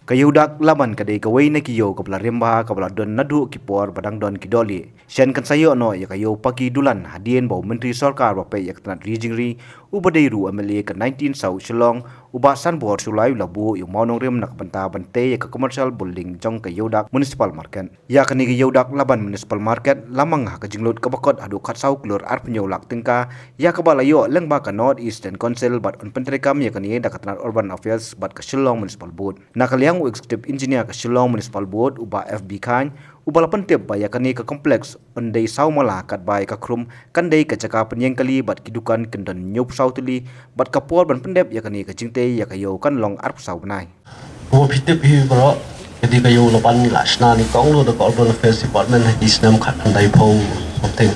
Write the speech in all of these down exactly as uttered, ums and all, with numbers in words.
Ka Ïewdak Laban ka dei kawei na ki ïew kaba la rim bha kaba la don naduh ki por ba dang don ki dohlieh. Shen kan sa ïoh noh ïa ka ïew paki dulan hadien ba u Myntri Sorkar ba peit ïa ka tnat ri jingri, uba dei ruh u M L A ka nineteen South Shillong, u Bah Sanbor Shullai u la buh ïa u mawnongrim na ka bynta ban tei ïa ka commercial building jong ka Ïewdak Municipal Market. Ïa kane ka Ïewdak Laban Municipal Market la mang ha ka jinglut kaba kot haduh khatsaw klur arphew lak tyngka, ïa kaba la ïoh lyngba ka North Eastern Council bad yn pyntreikam ïa kane da ka tnat Urban Affairs bad ka Shillong Municipal Board. Na ka liang u Executive Engineer ka Shillong Municipal Board, u Bah F B Chyne, uba la pyntip ba ïa kane ka complex yn dei saw mala katba ïa ka khrum kan dei ka jaka pynïeng kali bad ki dukan kin don hynñiewphew saw tylli bad ka por ban pyndep ïa kane ka jingtei ïa ka ïew kan long arphew saw bnai. Kumba phi tip hi baroh, ka dei ka ïew Laban la shna nyngkong lut da ka Urban Affairs Department ha ki snem khatkhyndai phew something.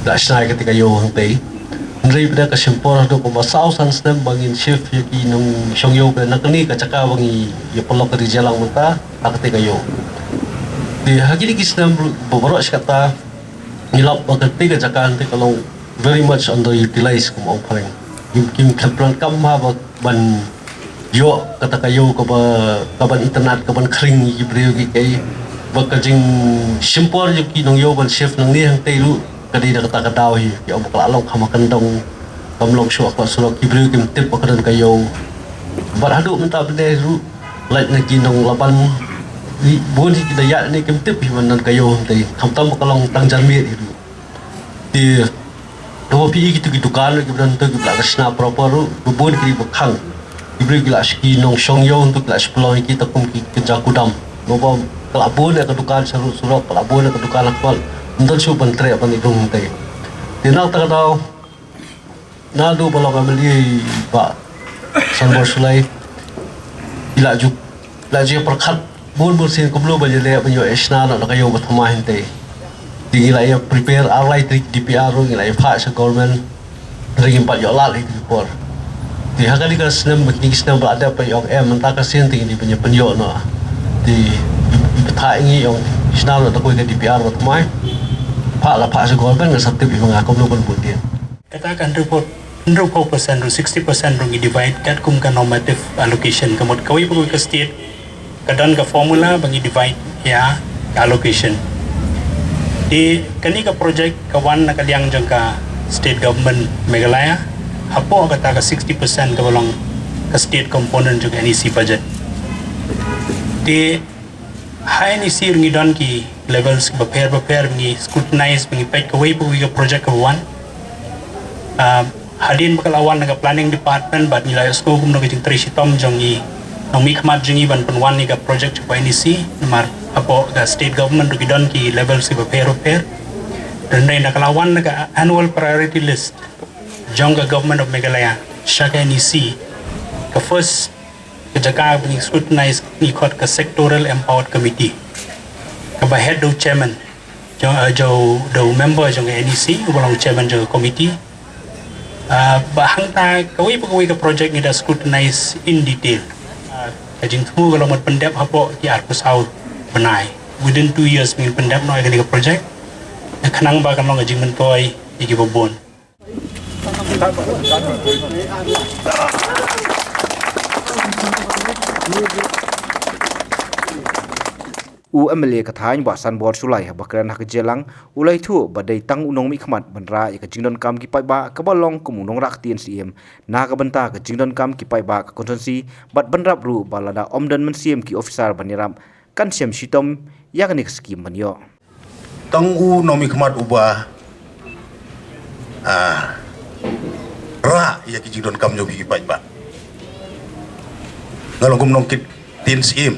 La shna ïa kata ka ïew hangtei. Hynrei pat ka shim por haduh kumba saw san snem ba ngin shift ïa ki nongshong ïew na kane ka jaka ba ngi ïa pynlong ka ri Jailang mynta ha kata ka ïew. Te ha kine ki snem ba baroh shi katta ngi lap ba kata ka jaka hangtei ka long very much underutilized, kum ong phareng. Kim, kim khlem pynlong kam ha ba ban ïoh kata ka ïew kaba, kaban itynnad, kaban khring ïa ki briew ki kaei. Ba ka jingshim por jong ki nongïew ban shift nangne hangtei ruh ka dei da kata ka daw hi. Ki ong ba ka la long kham ha kyndong, kam long shuh ha surok, ki briew kim tip ba ka don ka ïew. Bad haduh mynta bnai ruh, lait na ki nong Laban, bun hi ki da ïaid ne kim tip hi ban don ka ïew hangtei. Khamtam ba ka long tang janmiet hi ruh. Te haba phi i kito ki dukan ruh kiba don hangto kiba la shna proper ruh, ba bun ki ba khang. Ki briew ki la shu, ki nongshong ïew hangto ki la shu pynlong ïa kita kum ki kynja kudam. Naba ka la bun ïa ka dukan sha ruh surok, ka la bun ïa ka dukan ha khmat. Ym don shuh ban treh ban ïa rung hangtei. Te na kata ka daw, naduh ba long M L A i Bah Sanbor Shullai, i la ju, la ju pyrkhat bun bun sien kumno ban ïaleh ban ïoh ïa shna noh na ka ïew ba thymmai hangtei. Te ngi la ïa prepare ar lai tylli ki D P R ruh, ngi la ïa phah sha government. Hynrei ngim pat ïoh lad ha kine ki por. Te ha kane ka snem, kine ki snem ba la dep, i ong em mynta ka sien te ngi dei ban ïa pynïoh noh. Te i, i bthah ïa ngi, i ong shna noh da kawei ka D P R ba thymmai. Phah la phah sha government, nga sa tip ïa ma nga kumno ban bud ïa. Kata ka hynriewphew, hynriewphew percent ruh, sixty percent ruh ngi divide katkum ka normative allocation. Ka mut kawei pa kawei ka state ka don ka formula ba ngi divide ïa ka allocation. Te kane ka project ka wan na ka liang jong ka state government Meghalaya, hapoh kata ka sixty percent kaba long ka state component jong ka N E C budget. Te ha N E C ruh ngi don ki levels kiba pher ba pher, ngi scrutinize, ngi peit kawei pa kawei ka project kaba wan. Ah, hadien ba ka la wan na ka planning department bad ngi la ïohsngew kumno ka jingtrei shitom jong ngi nongmihkhmat jong ngi ban pynwan ïa ka project sha ka N E C, namar hapoh ka state government ruh ki don ki levels kiba pher ba pher. Hynrei na ka la wan na ka annual priority list jong ka Government of Meghalaya sha ka N E C, ka first ka jaka ba ngi scrutinize ngi khot ka Sectoral Empowered Committee, kaba head da u chairman jong, eh, jong, da u member jong ka N E C uba long chairman jong ka committee. Ah, ba hangta kawei pa kawei ka project ngi da scrutinize in detail. Ah, ka jingthmu ka long ban pyndep hapoh ki arphew saw bnai. Within two years ngin pyndep noh ïa kane ka project. Khnang ba kan long ka jingmyntoi ïa kiba bun. U M L A ka thaiñ Bah Sanbor Shullai haba kren ha ka jingïalang u la ïathuh ba dei tang u nongmihkhmat ban rah ïa ka jingdonkam ki paidbah kaba long kum u nongrah ktien Syiem na ka bynta ka jingdonkam ki paidbah ka constituency bad bynrap ruh ba lada ym don mynsiem ki officer ban ïarap kan shem shitom ïa kane ka skim ban ïoh. Tang u nongmihkhmat uba, ah, rah ïa ki jingdonkam jong phi ki paidbah. Nga long kum nongkit ktien Syiem.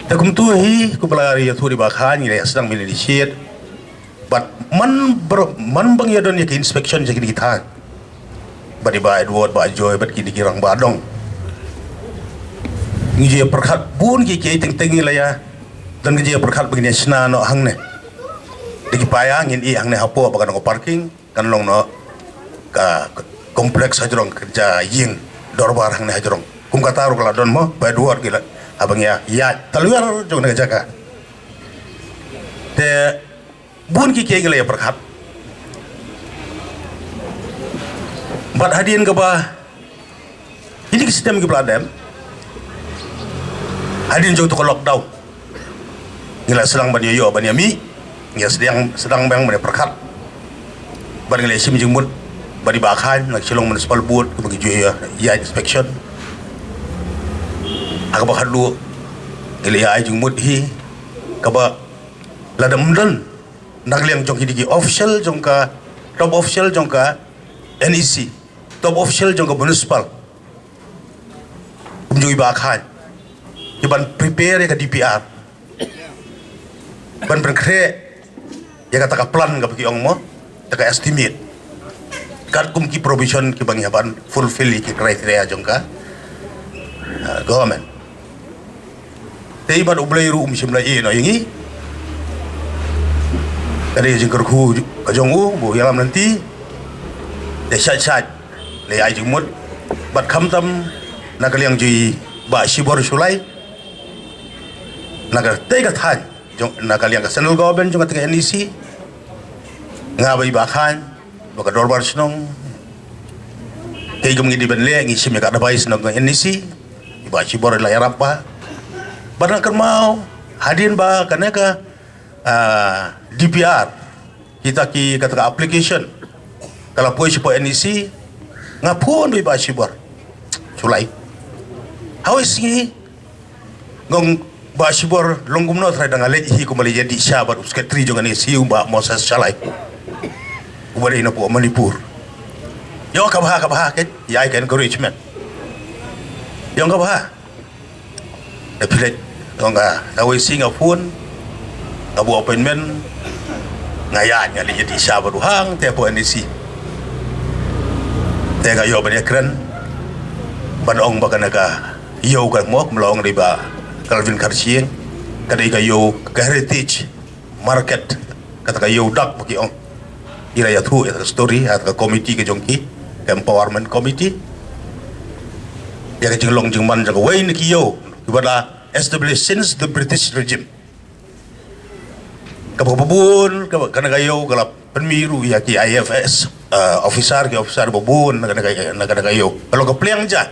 Te kumtu hi kumba la ïathuh da i Bah Chyne, ngi la sdang ban initiate. Bad man ber-, man ba ngi ïa don ïa ki inspection jong kine ki thaiñ, bad i Bah Edward, Bah Joy, bad kine ki rangbah dong, ngi ju ïa pyrkhat bun ki kiei teng teng, ngi la ïa don ka jingïa pyrkhat ba ngin ïa shna noh hangne. Da ki paia ngin ïa hangne hapoh ba kan long ka parking, kan long noh ka, ka complex hajrong, ka ja ïing dorbar hangne hajrong. Kum kata ruh ka la don mo, Bah Edward, ki la, haba ngi ïa, ïa talwer jong kane ka jaka. Te bun ki kiei ngi la ïa pyrkhat. Bad hadien kaba Ini ki stem ki ba la dem. Hadien jong tu ka lockdown, ngi la sdang ban ïoh ban ïa mih. Ngi la sdang, sdang biang ban ïa pyrkhat ban ngi la shim jingmut ban ïa ba khan na Shillong Municipal Board kaba ngi ju ïa, ïa inspection. Ha kaba khatduh ngi la ïa ai jingmut hi kaba la dam don na ka liang jong ki dei ki official jong ka, top official jong ka N E C, top official jong ka municipal. Kum jong i ba khan ki ban prepare ïa ka D P R, ban pynkhreh ïa kata ka plan kaba ki ong mo, kata ka estimate, katkum ki provision ki ba ngi hap ban fulfill ïa ki criteria jong ka, uh, government. Te i bad U Blei ruh um shym la ïeh noh ïa ngi. Ka dei jingkyrkhu ka jong u ba u ïalam lynti. Te shait shait la ïa ai jingmut bad khamtam na ka liang jong i Bah Shibor Shullai, na ka tei ka thaiñ jong, na ka liang ka central government jong ka tei ka N E C. Nga bad i ba khan, bad ka dorbar shnong, kaei kaba ngi dei ban leh, ngi shim ïa ka advice na ka N E C. I Bah Shibor la ïarap bha. Bad nga kynmaw hadien ba kane ka, ah, D P R, kita ki, kata ka application ka la poi shapoh N E C, nga phone bad i Bah Shibor Shullai. Hawei sngi nga ong, Bah Shibor, long kumno trai, da nga leit hi kum ba leit ïadih sha bad u secretary jong ka N E C, u Bah Moses Shullai, uba dei na poh Manipur. Ïa ka bha, ka bha, ka ïa ai ka encouragement. Ïa ka bha. Da phi leit, ong nga, hawei sngi nga phone, nga buh appointment, nga ïaid nga leit ïadih sha bad u hangtei hapoh N E C. Te nga ïoh ban ïakren ban ong ba kane ka ïew ka mo, kum la ong da i Bah Calvin Kharshing, ka dei ka ïew ka heritage market, kata ka ïew dak ba ki ong. I la ïathuh ïa ka story ha ka committee ka jong ki, ka empowerment committee, ïa ka jinglong jingman jong kawei na ki ïew kiba la establish since the British regime. Kaba, kaba bun, kaba, kane ka ïew ka la pynmih ruh ïa ki I F S, eh, officer, ki officer ba bun na kane ka, na kane ka ïew. Ka long ka pliang ja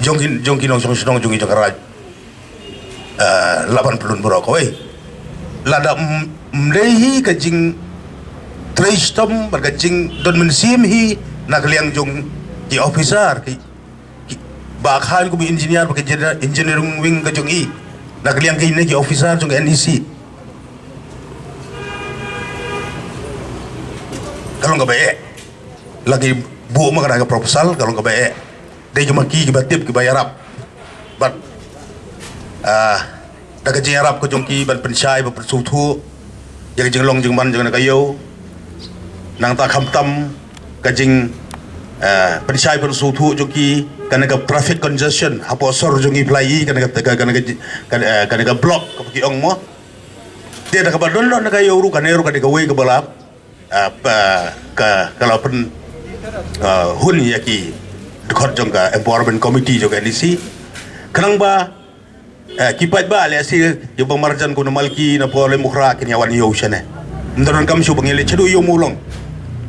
jong ki, jong ki nongshong shnong, jong ki jong ka raid. Ah, lah ban pyllun baroh kawei. Lada ym, ym dei hi ka jingtrei shitom bad ka jingdon mynsiem hi na ka liang jong ki officer, ki, ki, Bah Khan kum engineer, bad ka engineer, engineering wing ka jong i, na ka liang kine ki officer jong ka N E C, ka long kaba eh. La ki buh ma kane ka proposal, ka long kaba eh. Dei ki ma ki, kiba tip, kiba ïarap. Bad, ah, da ka jingïarap ka jong ki ban pynshai, ban pynsngewthuh ïa ka jinglong jingman jong kane ka ïew. Nangta khamtam ka jing, eh, pynshai pynsngewthuh jong ki, kane ka traffic congestion hapoh sor jong i, phi la ïohi, kane ka, ka, kane ka, ka, eh, kane ka block kaba ki ong mo. Te da kaba don noh na ka ïew ruh, kane ruh ka dei kawei kaba la ah, pa, ka, ka la pyn, ah, hun ïa ki dkhot jong ka empowerment committee jong ka N E C. Khnang ba, eh, ki paidbah lehse kiba marjan kum na Malki, na Pole, Mukhra, kin ïa wan ïew shane. Ym don kam shu ba ngi leit shaduh ïew Mawlong,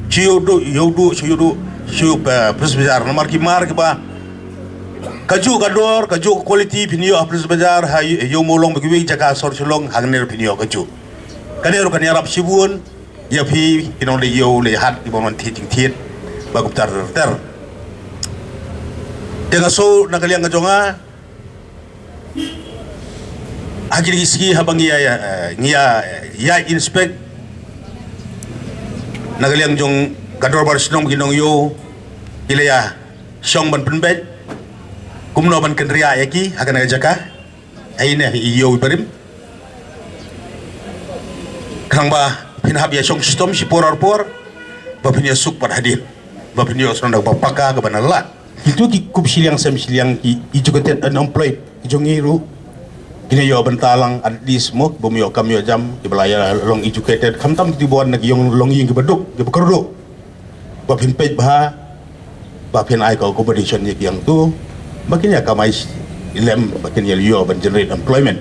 shu ïew duh, ïew duh, shu ïew duh sha, eh, Police Bazar, namar ki mar kiba kajuh ka dor, kajuh ka quality phin ïoh ha Police Bazar, ha ïew Mawlong bad kiwei ki jaka sor Shillong, hangne ruh phin ïoh kajuh. Kane ruh kan ïarap shibun ïa phi ki nongdei ïew, lehse kiba wan thied jingthied bad kumta ter ter. Te nga sngew na ka liang ka jong nga, ha kine ki sngi haba ngi ïa, ïa, ngi ïa, ïa inspect na ka liang jong ka dorbar shnong, ki nongïew ki la ïa shong ban pynbeit kumno ban kynriah ïa ki ha kane ka jaka. Haei ne i ïew i barim. Khnang ba phin hap ïa shong shitom shi por ar por, ba phin ïa suk pat hadien, ba phin ïoh sdang da kaba paka kaba na lad. Kito ki kup shiliang sem shiliang ki educated unemployed ki jong ngi ruh kin ïoh bynta lang at least mo, bym ïoh kam ïoh jam, kiba la ïa long educated, khamtam kito kiba wan na ki ïong longïing kiba duk, kiba kyrduh. Ba phin peit bha, ba phin ai ka accommodation ïa ki hangto, ba kin ïa kamai lem, ba kin ïa ïoh ban generate employment.